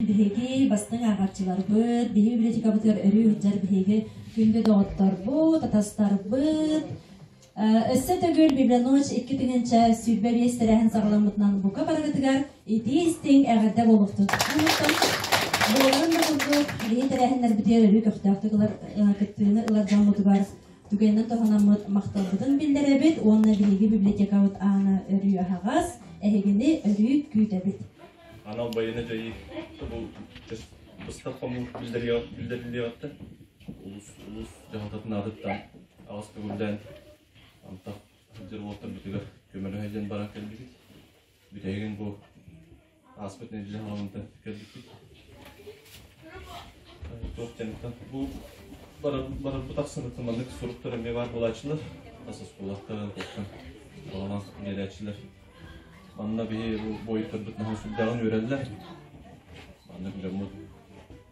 Биһиги бастыҥ ааҕааччыларбыт, биһиги библиотекабытыгар өрүү сылдьар биһиги күндү доҕотторбут, атастарбыт. Өссө төгүл Библионочь 2025 тэрээһин саҕаламмытынан бука барыгытыгар итии-истиҥ эҕэрдэ буолуохтун. Буоларын да курдук, биһиги тэрээһиннэрбитигэр өрүү көхтөөхтүк ылар, кыттыыны ылар дьоммутугар түгэнинэн туһанаммыт махталбытын биллэрэбит уонна биһиги библиотекабыт аана өрүү аһаҕас, эһигини өрүү күүтэбит. Анал байыаннай дьайыы бу быстах хомуур биллэриллиэҕиттэн улуус улуус дьаһалтатын аатыттан аҕыс төгүллээн антах сылдьар уолаттарбытыгар көмөлөһө диэн баран кэлбиппит. Бүтэһигин бу ааспыт нэдиэлэ хаалымтан кэлбиппит. Туох диэниттэн бу барарбыт ахсыныттан маннык суруктар эмиэ баар буолааччылар. Тас оскуолаттан, туохтан баланан биэрээччилэр. Манна биһи бу буойуттарбыт наһаа сүрдээҕин үөрэллэр. Маннык дьоммут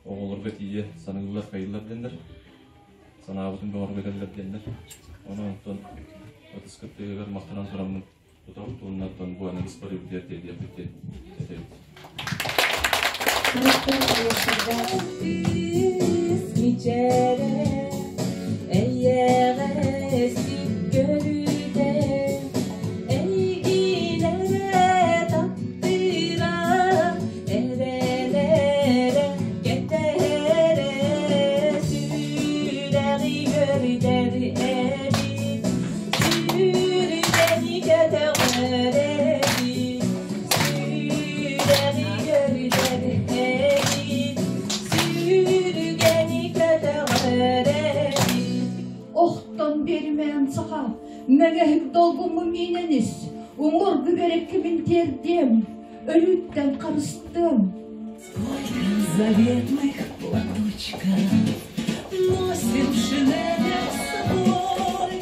оҕолорго тиийэ саныыллар, хайыыллар диэннэр. Санаабытын бөҕөргөтөллөр диэннэр. Ону онтон ытыс кыттыгыгар махтанан тураммын тутабыт уонна оттон бу аныгыс барыыбытыгар тиэрдиэхпит диэн этэбит. Мичээрэ, эйэҕэс көрүүтэ, эйигин эрэ таптыыра, эрэнэрэ, кэтэһэрэ, сүрэҕи көрүтэр эбит, сүргэни көтөҕөр эбит, сүрэҕи көрүтэр эбит, сүргэни көтөҕөр эбит. Охтон биэримээн саха, мэҥэһик долгумму миинэн ис, уҥуоргу кэрэккибин тиэрдиэм, өлүүттэн харыстыам. Сколько заветных платочков носим в шинелях с собой.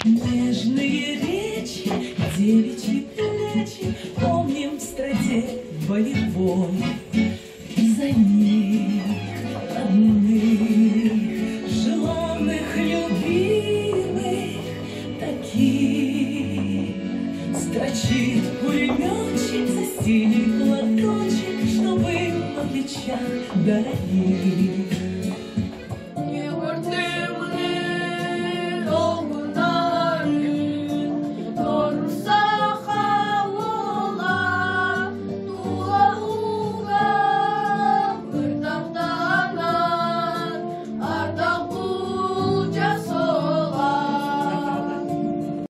Нежные речи, девичьи плечи помним в страте боевой. За них, родных, желанных, любимых, таких строчит пулеметчик за синий платочек, что был на плечах дорогих.